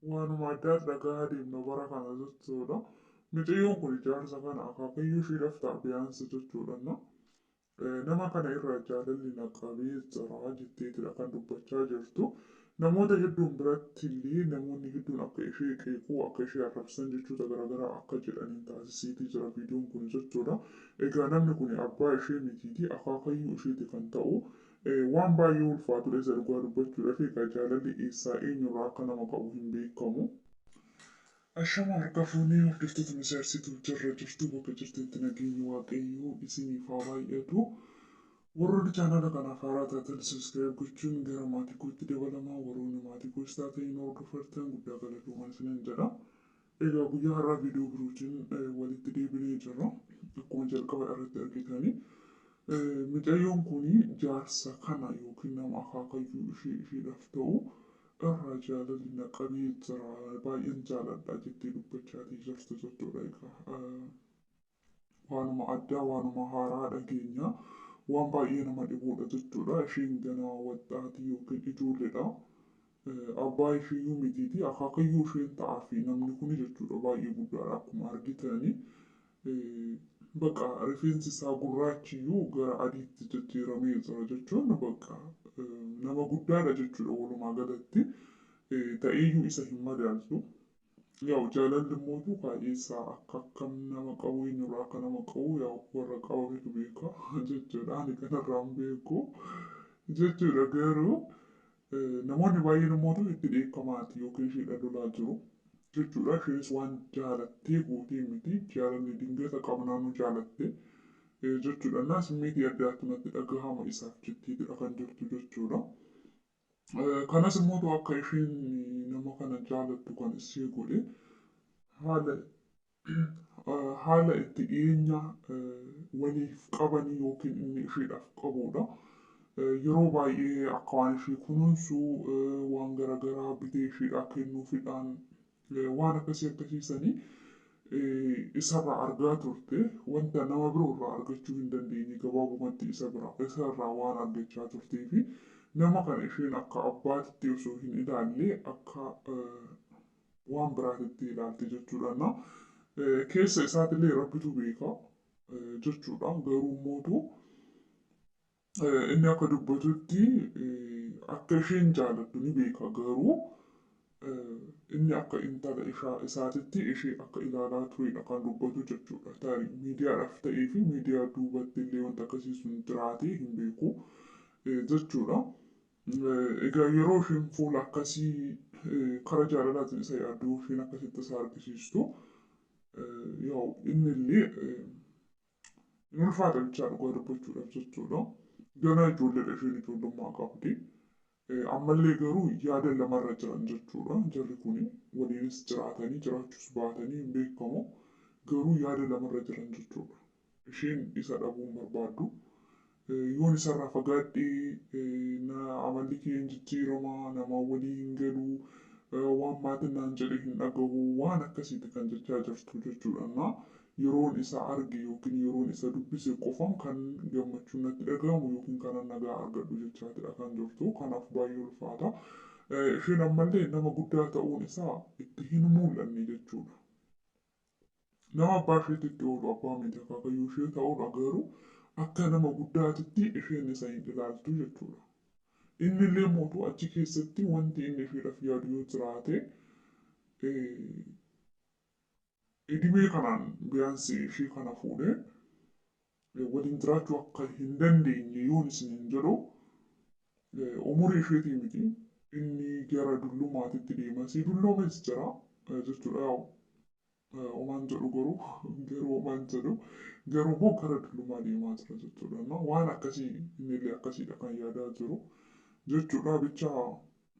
Waanuma addaa dhagahaa deemna bara kana jechuudha. Mucayyoon kun jaarsa kana akaakayyuu isheedhaaf ta'a biyaansi jechuudha. Nama kana irraa jaalalli na qabee jira jetteetidha kan dubbachaa jirtu. Namoota hedduun biratti illee namoonni hedduun akka ishee qeequu, akka ishee arrabsan jechoota garaagaraa akka jedhaniin taasiseetii jira viidiyoon kun jechuudha. Egaa namni kun abbaa ishee mitiiti, akaakayyuu isheeti kan ta'u. Waan baay'ee ulfaatudha isa dhugaa dubbachuudhaaf. Egaa jaalalli eessaa eenyurraa akka nama qabu hin beekamu. Ashama harka fuunee hordoftoota miseensituu jirra jirtu bakka jirtanitti nageenyi waaqayyoo isiniif haa baay'atu. Warroonni chaanala kanaaf haaraa taatan subscribe gochuun gara maatii kootti dabalamaa, warroonni maatii koos taatan hordoftan guddaa galatoomaa isiniin jedha. Egaa guyyaa har'aa viidiyoo birootiin walitti deebinee jirra. Akkuma jalqaba irratti argitanii mucayyoon kun jaarsa kana yookiin nama akaakayyuu ishee isheedhaaf ta'u irraa jaalalli na qabee jira, baay'een jaaladha jettee dubbachaatii jirtu jechuudha. Egaa waanuma addaa, waanuma haaraa dhageenya, waan baay'ee nama dhibuudha jechuudha. Isheen ganaa waxxaatii yookiin ijoolleedha. Abbaa isheeyyuu mitiiti, akaakayyuu isheen ta'aa fi namni kun jechuudha baay'ee guddaadha akkuma argitanii. Bakka rifeensi isaa gurraachiyyuu gara adiitti jijjiiramee jira jechuun bakka nama guddaadha jechuudha walumaa galatti. Ta'eeyyuu isa hin madaaltu. Yaa'u jaalalli immoo baay'eessaa akka akkam nama qabu, eenyurraa akka nama qabu yaa'u warra qabametu beeka jechuudha. Ani kanarraa hin beeku jechuudha. Garuu namoonni baay'een immoo itti dheekkamaati yookiin isheedha lolaa jiru jechuudha. Isheenis waan jaalattee gootee miti, jaalalli dingata qabnaanuu jaalatte jechuudha. Naa simmeetii addaatu natti dhagahama isaaf jetteetidha kan jirtu jechuudha. Kanas immoo akka isheen nama kana jaalattu kan ishee godhe haala itti dhiyeenya waliif qabanii yookiin inni isheedhaaf qabudha. Yeroo baay'ee akka waan ishee kunuunsuu, waan garaagaraa bitee isheedhaaf kennuufidhaan waan akkasii akkasiisanii isarraa argaa turte, wanta nama biroorraa argachuu hin dandeenye gabaabumatti isa bira isarraa waan argachaa turtee fi nama kana isheen akka abbaatitti osoo hin ilaalle akka waan biraatitti ilaalte jechuudha. Keessa isaatillee rabbitu beeka jechuudha. Garuu immoo inni akka dubbatutti akka isheen jaalattu ni beeka, garuu inni akka intala isaatitti ishee akka ilaalaa turedha kan dubbatu jechuudha. Tarii miidiyaadhaaf ta'ee fi miidiyaa duubatti illee wanta akkasii sun jiraatee hin beeku jechuudha. Egaa yeroo isheen fuula akkasii karaa jaalalaatiin isa yaaddu, isheen akkasitti isa argisiistu, yaa'u inni illee hin ulfaata bichaa dhugaa dubbachuudhaaf jechuudha. Ganaa ijoolleedha, isheen ijoollummaa qabdi. Ammallee garuu yaada lamarra jiran jechuudha. Jarri kun waliinis jiraatanii jiraachuus baatanii hin beekamu. Garuu yaada lamarra jiran jechuudha. Isheen isa dhabuu hin barbaaddu. Yoon isarraa fagaadhee amalli kee hin jijjiirama, nama walii hin galu, waan maatiin naan jedhe hin dhagahu, waan akkasiiti kan jechaa jirtu jechuudha. Yeroon isa arge yookiin yeroon isa dubbise qofaan kan gammachuun natti dhagahamu yookiin kanan nagaa argadhu jechaatidha kan jirtu. Kanaaf baay'ee ulfaata. Isheen ammallee nama guddaa ta'uun isaa itti hin mul'anne jechuudha. Nama abbaa isheetti itti oolu, abbaa miti akaakayyuu ishee ta'uudha, garuu akka nama guddaatitti isheen isa hin ilaaltu jechuudha. Inni illee mootu achi keessatti wanti inni isheedhaaf yaadu yoo jiraate idimee kanaan biyaansi ishee kana fuudhee waliin jiraachuu akka hin dandeenye yoon isiniin jedhu, umurii isheetii miti, inni gara dullumaatitti deema. Si dulloomes jira jechuudha. Omaan jedhu garuu omaan jedhu garuu immoo gara dullumaa deemaa jira jechuudha. Waan akkasii inni illee akkasiidha kan yaadaa jiru jechuudha. Bicha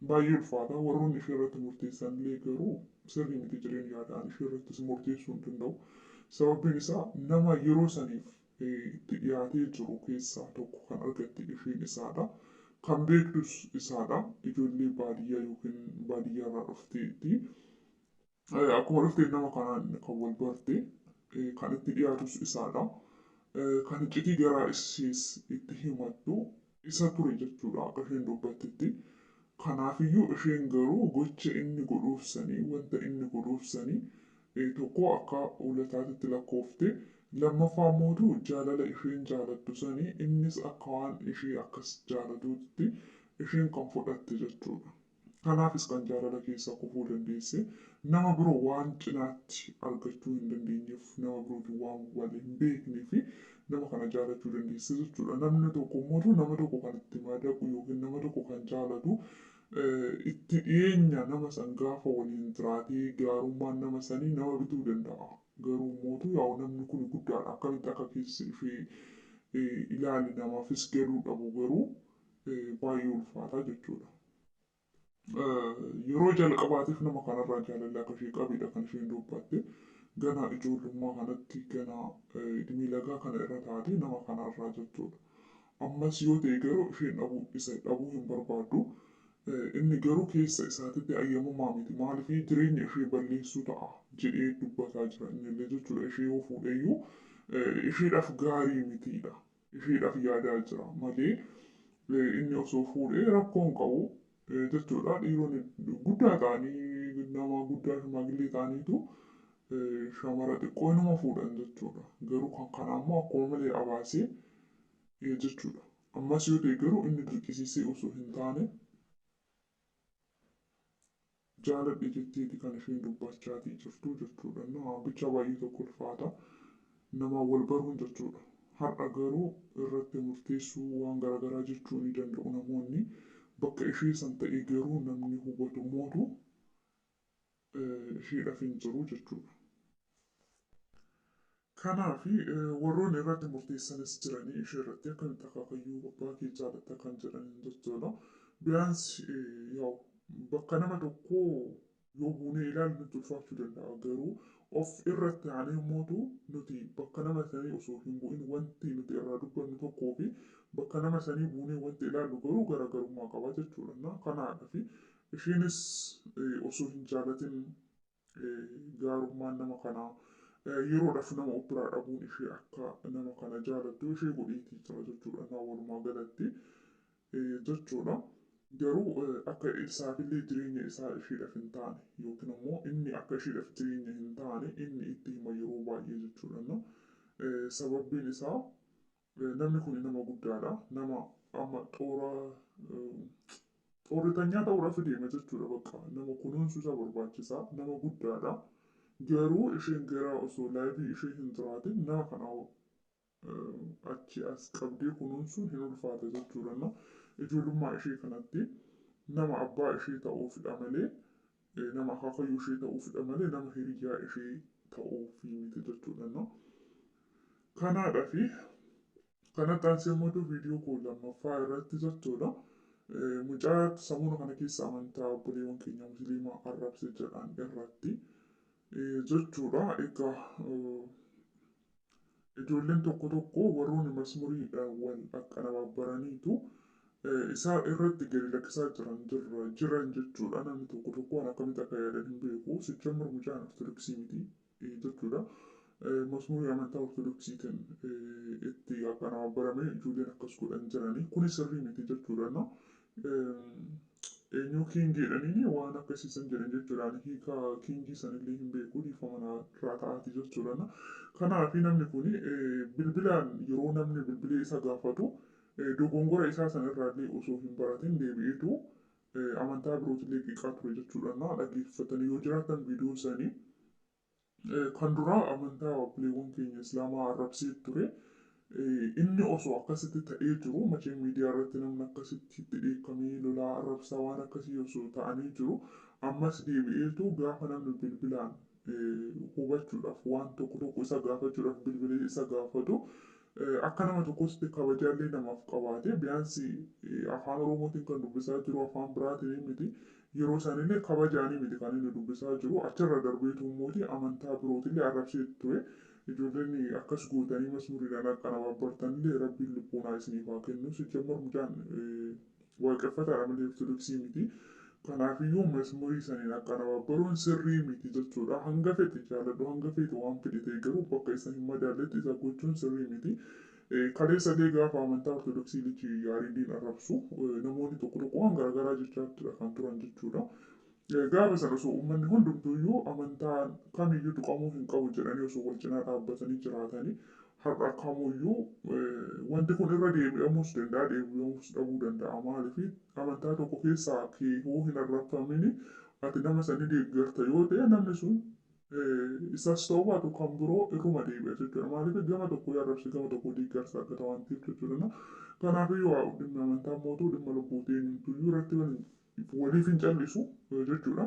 baay'ee ulfaata. Warroonni ishee irratti murteessan illee garuu sirrii miti jedheen yaadaan, ishee irrattis murteessuu hin danda'u. Sababbiin isaa nama yeroo saniif itti dhiyaatee jiru keessaa tokko kan argatte isheen isaadha. Kan beektus isaadha. Ijoollee baadiyyaa yookiin baadiyyaarraa dhufteetti. Akkuma dhufteen nama kanaan kan wal barte, kan itti dhiyaatus isaadha. Kan iccitii garaa ishees itti himattu isa ture jechuudha akka isheen dubbattetti. Kanaafiyyuu isheen garuu gocha inni godhuuf sanii, wanta inni godhuuf sanii tokko akka ulataatitti lakkoofte, lammaffaa immoo jaalala isheen jaalattu sanii innis akka waan ishee akkas jaalatuutti isheen kan fudhatte jechuudha. Kanaafis kan jaalala keessaa kufuu dandeesse, nama biroo waan cinaatti argachuu hin dandeenyeef, nama birootiin waan wal hin beeknee fi nama kana jaalachuu dandeesse jechuudha. Namni tokko immoo nama tokko kan itti madaqu yookiin nama tokko kan jaalatu itti dhiyeenya nama san gaafa waliin jiraatee gaarummaan nama sanii nama bituu danda'a. Garuu immoo yaa'u namni kun guddaadha. Akkamitti akka keessa ishee ilaali namaafis galuu dhabu garuu baay'ee ulfaataa jechuudha. Yeroo jalqabaatiif nama kanarraa jaalalli akka ishee qabedha kan isheen dubbatte. Ganaa ijoollummaa kanatti, ganaa miidhagaa kana irra taate nama kanarraa jechuudha. Ammas yoo ta'e garuu isheen dhabuu isa dhabuu hin barbaaddu. Inni garuu keessa isaatitti ayyamamaa miti. Maaliif jireenya ishee balleessuu ta'a jedhee dubbataa jira innillee jechuudha. Ishee yoo fuudheyyuu isheedhaaf gaarii mitiidha. Isheedhaaf yaadaa jira malee inni osoo fuudhee rakkoo hin qabu jechuudha. Dhiironni guddaa ta'anii, nama guddaa shumaagillee ta'aniitu shamara xiqqoo inuma fuudhan jechuudha. Garuu kan kanaa immoo akkuma malee abaasee jechuudha. Ammas yoo ta'e garuu inni dirqisiisee osoo hin taane jaaladhe jetteeti kan isheen dubbachaatii jirtu jechuudha. Nama bicha baay'ee tokko ulfaata. Nama wal baruun jechuudha. Har'a garuu irratti murteessuu waan garaagaraa jechuu ni danda'u namoonni. Bakka ishee san ta'ee garuu namni hubatu mootu isheedhaaf hin jiru jechuudha. Kanaaf warroonni irratti murteessanis jiranii ishee irratti akkamitti akaakayyuu abbaa kee jaalatta kan jedhan jechuudha. Biyyaansi yaa'u bakka nama tokkoo yoo buunee ilaalu nutti ulfaachuu danda'a. Garuu of irratti aanee mootu nuti bakka nama sanii osoo hin bu'in wanti nuti irraa dubbannu tokkoo fi bakka nama sanii buunee wanti ilaallu garuu garaagarummaa qaba jechuudha. Kanaadhaaf isheenis osoo hin jaalatin gaarummaan nama kanaa yeroodhaaf nama of biraa dhabuun ishee akka nama kana jaalattu ishee godheetii jira jechuudha. Walumaa galatti jechuudha. Garuu akka isaafillee jireenya isaa isheedhaaf hin taane yookiin immoo inni akka isheedhaaf jireenya hin taane inni itti hima yeroo baay'ee jechuudha. Sababbiin isaa namni kun nama guddaadha. Nama amma xoora xooratanyaa ta'uudhaaf deema jechuudha bakka nama kunuunsuu isa barbaachisaa nama guddaadha. Garuu isheen gara osoo laayivii ishee hin jiraatin nama kana achi as qabdee kunuunsuun hin ulfaata jechuudha. Ijoollummaa ishee kanatti nama abbaa ishee ta'uufidha malee, nama akaakayyuu ishee ta'uufidha malee nama hiriyaa ishee ta'uufi miti jechuudha. Kanaadhaa fi kanatti aansee immoo viidiyoo koo lammaffaa irratti jechuudha. Mucaa sammuu kana keessa amantaa obboleewwan keenya musliimaa arrabse jedhan irratti jechuudha. Egaa ijoolleen tokko tokko warroonni masmuriidhaan wal aqqinnabaabaraniitu isaa irratti gadi lakkisaa jiran jechuudha. Namni tokko tokko waan akkamitti akka yaadan hin beeku. Sichammar mucaan ortodoksii miti jechuudha. Masmurii amantaa ortodoksiitiin itti aqqinnabaabarame ijoolleen akkas godhan jiranii. Kunis sirrii miti jechuudha. Eenyu kiingii jedhaniini waan akkasiisan jedhan jechuudha. Hiika kiingii sanillee hin beeku, dhiifama irraa ta'aati jechuudha. Kanaaf namni kun bilbilaan yeroo namni bilbilee isa gaafatu dogongora isaa sanarraallee osoo hin baratin deebi'eetu amantaa birootillee qiqaa ture jechuudha. Dhaggeeffatanii yoo jiraatan viidiyoo isaanii kan duraa amantaa obboleewwan keenya islaamaa arrabsee ture. Inni osoo akkasitti ta'ee jiru machee miidiyaa irratti namni akkasitti itti dheekkamee lolaa arrabsaa waan akkasii osoo ta'anii jiru ammas deebi'eetu gaafa namni bilbilaan hubachuudhaaf waan tokko tokko isa gaafachuudhaaf bilbilee isa gaafatu akka nama tokkotti kabajaallee namaaf qabaate biyaansi afaan oromootiin kan dubbisaa jiru afaan biraatiin miti, yeroo isaaniillee kabajaanii miti kan inni dubbisaa jiru, achirra darbeetu immoo amantaa birootillee arrabsee ture. Ijoolleen akkas gootanii masmuriidhaan akka nabaabartanillee rabbiin lubbuunaa isiniif haa kennu. Sijammar mucaan waaqeffataadha malee ortodoksii miti. Kanaafiyyuu masmurii saniin akka nabaabbaruun sirrii miti jechuudha. Hanga fedhe jaaladhu, hanga fedhe waan fedhe ta'e garuu bakka isa hin madaalletti isa gochuun sirrii miti. Kaleessa illee gaafa amantaa Ortodoksii Liji Yaaridiin arrabsu namoonni tokko tokko waan garaagaraa jechaa kan turan jechuudha. Gaafa sana osoo uummanni hundumtuuyyuu amantaan kamiyyuu tuqamuu hin qabu jedhanii osoo wal cinaa dhaabbatanii jiraatanii, har'a kamuyyuu wanti kun irra deebi'amuus danda'a, deebi'amuus dhabuu danda'a. Maaliif amantaa tokko keessaa kee hoo hin arrabfamini ati nama sanii deeggarta yoo ta'e, namni sun isas ta'uu baatu kan biroo irruma deebi'a jechuudha. Maaliif gama tokko yoo arrabse gama tokko deeggarsa argata waan ta'eef jechuudha. Kanaafiyyuu dhimma amantaa mootuu dhimma lubbuutii eenyumtuyyuu irratti waliif hin callisu jechuudha.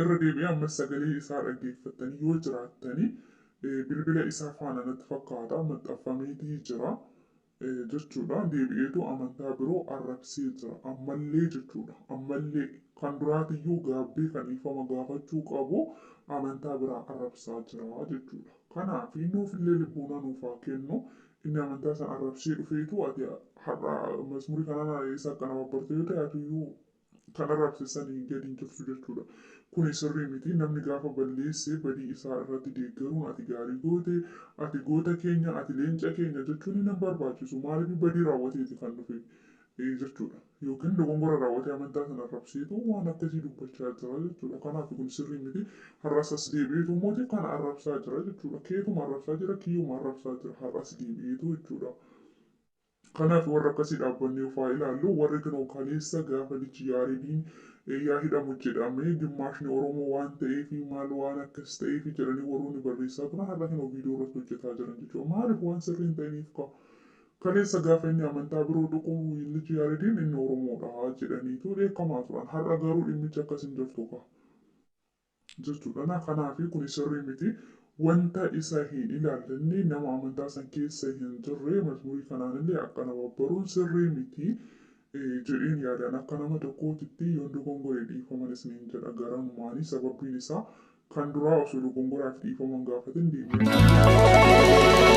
Irra deebi'ee ammas sagalee isaa dhaggeeffattanii yoo jiraattanii, bilbila isaa faana natti fakkaata maxxanfameetii jira jechuudha. Deebi'eetu amantaa biroo arrabsee jira ammallee jechuudha. Ammallee kan duraatiyyuu gaabbee kan dhiifama gaafachuu qabu amantaa biraa arrabsaa jira jechuudha. Kanaaf nuufillee lubbuuna nuuf haa kennu. Inni amantaa sana arrabsee dhufeetu ati har'a masmurii kanaan isa akkana babbarte yoo ta'e, atiyyuu kan arrabse sanii gadi hin jirtu jechuudha. Kuni sirrii miti. Namni gaafa balleesse badii isaa irratti deeggaruun, ati gaarii goote, ati goota keenya, ati leenca keenya jechuun hin barbaachisu. Maaliif badii raawwateeti kan dhufe jechuudha. Yookiin dogongora raawwatee amantaa sana arrabseetu waan akkasii dubbachaa jira jechuudha. Kanaaf kun sirrii miti. Har'as as deebi'eetu mootii kana arrabsaa jira jechuudha. Keetuma arrabsaa jira, kiyyuma arrabsaa jira. Har'as deebi'eetu jechuudha. Kanaaf warra akkasii dhaabbannee ofaa ilaallu. Warri kunoo kaleessa gaafa Liji Yaaridiin yaa hidhamu jedhamee gimmaashni Oromoo waan ta'eef maal waan akkas ta'eef jedhanii warroonni barreessaa turan har'a kunoo viidiyoo irratti hojjetaa jiran jechuudha. Maaliif waan sirrii hin ta'iniif ka'a? Kaleessa gaafa inni amantaa biroo tuqu Liji Yaaridiin inni Oromoodha jedhaniitu dheekkamaa turan. Har'a garuu dhimmichi akkas hin jirtu ka'a jechuudha. Kanaaf kun sirrii miti. Wanta isa hin ilaallanne, nama amantaa san keessa hin jirre masmurii kanaan illee akkana babbaruun sirrii miti jedheen yaadaan akka nama tokkootitti. Yoon dogongoree dhiifaman isiniin jedha garanumaanii, sababbiin isaa kan duraa osoo dogongoraaf dhiifaman gaafatin deebi'ee.